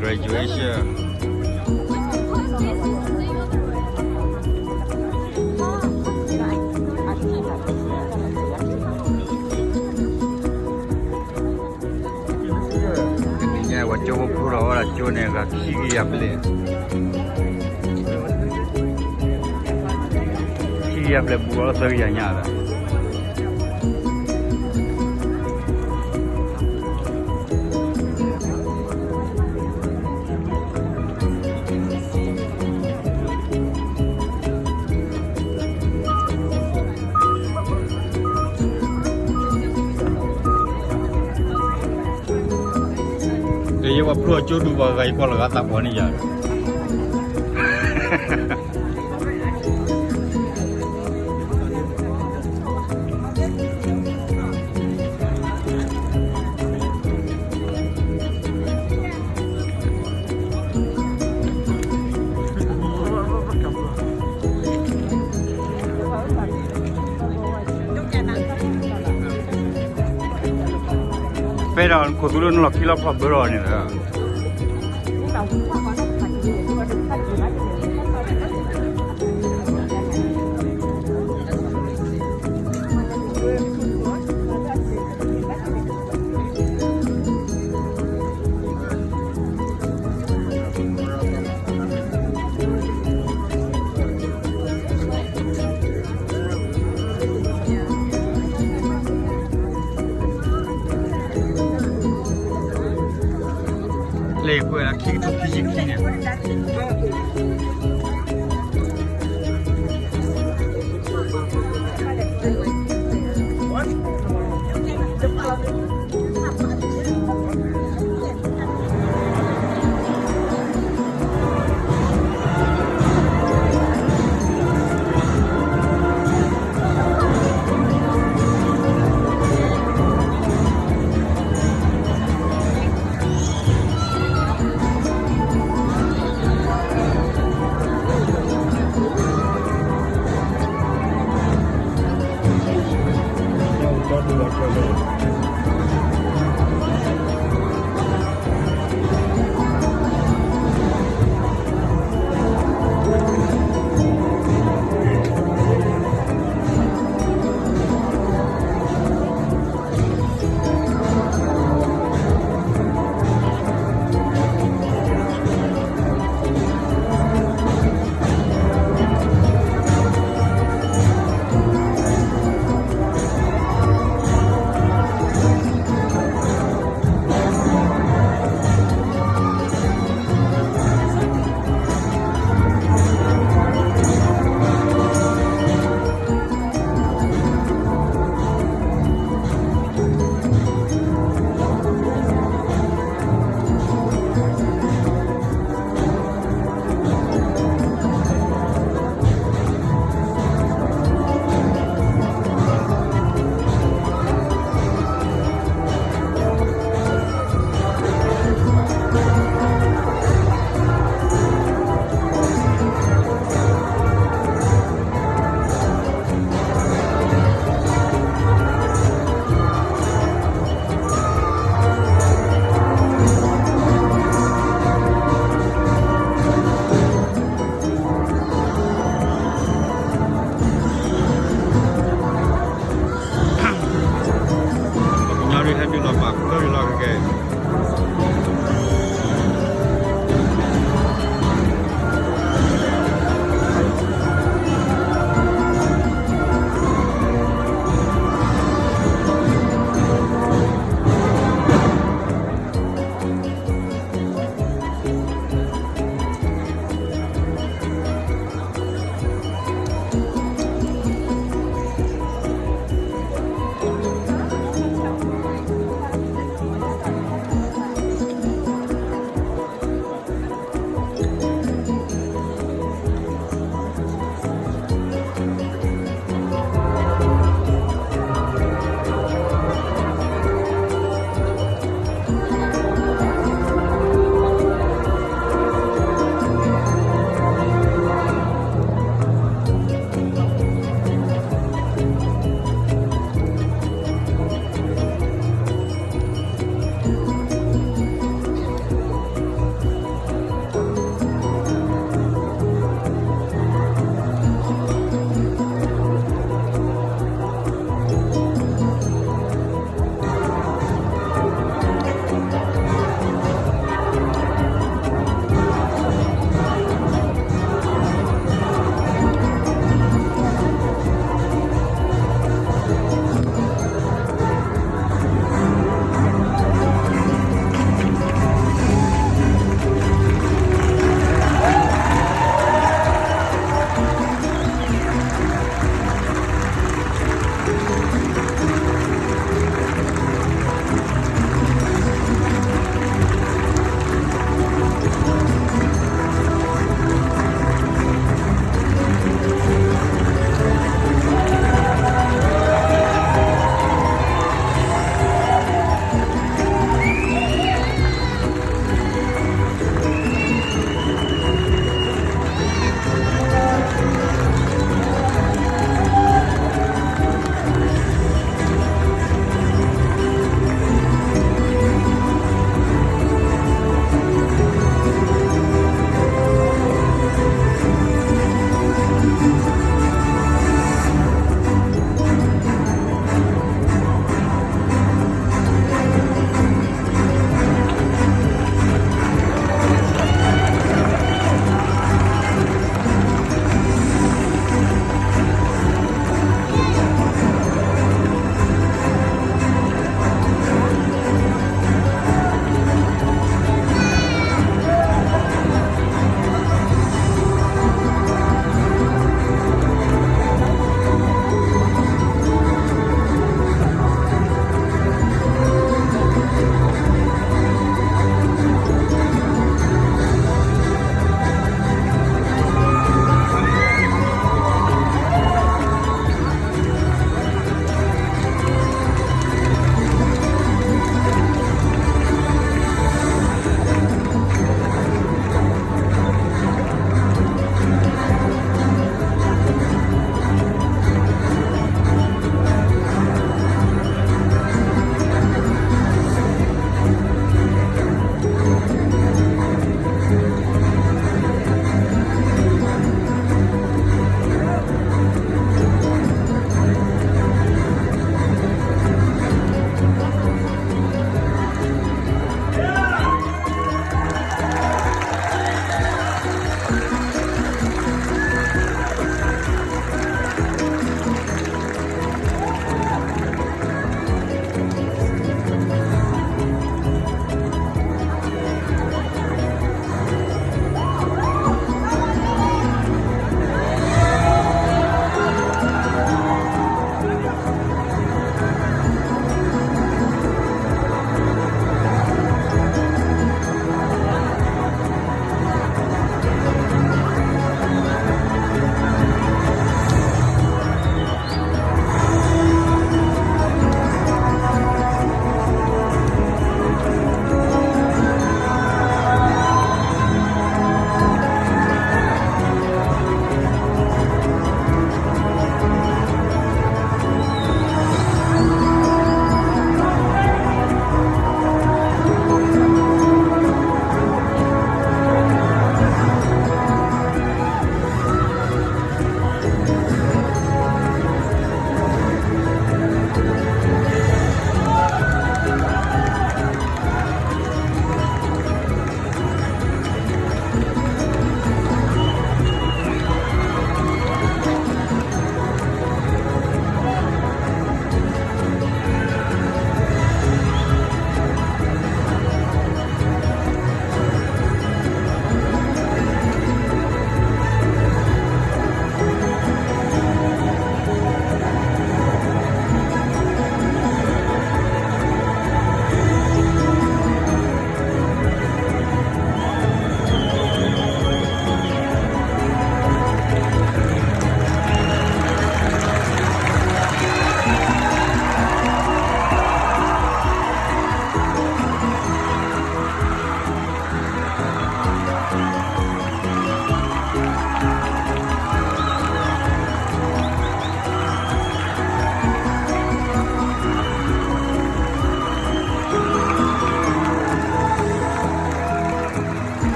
graduation တနံၤညါ ပှၤကၠိဖိဖျိထီၣ်ဝဲဒၣ်ကၠိန့ၣ် ဂၤခံကယၤဘျဲၣ်, ခံကယၤဘျဲၣ်ဘူးအီၤသၢကယၤညါဒီး ဒီးယဲပှၤဖျိအကၠိဒူၣ်ပှၤဂၤ ယကွၢ်လီၤဂာ်သးပှၢ်န့ၣ်ယၤဒီး ဖဲဒီးခိၣ်သူလၢနလီၢ်ခံလီၤဖီၣ်ဘၢထီၣ်န့ၣ်လီၤ. လၢကွဲးလၢခံကထိခံဆံခံန့ၣ်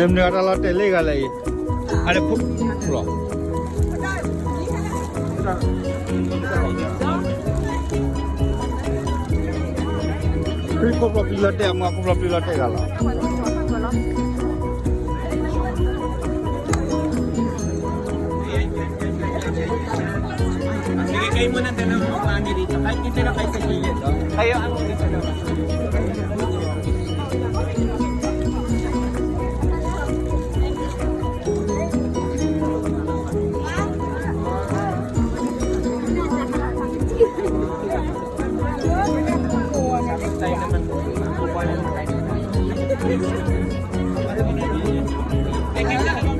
မနုၤအတၢ်လီၤတဲာ်လၢဂၤလဲၣ်အံၤ, အန့ၣ်ဖိလီၤ. ခရံာ်ခိၣ်ဖျီၣ်ပျံၤလီၤတဲာ်အမါ, ခိၣ်ဖျီၣ်ပျံၤလီၤတဲာ်ဂၤလီၤ.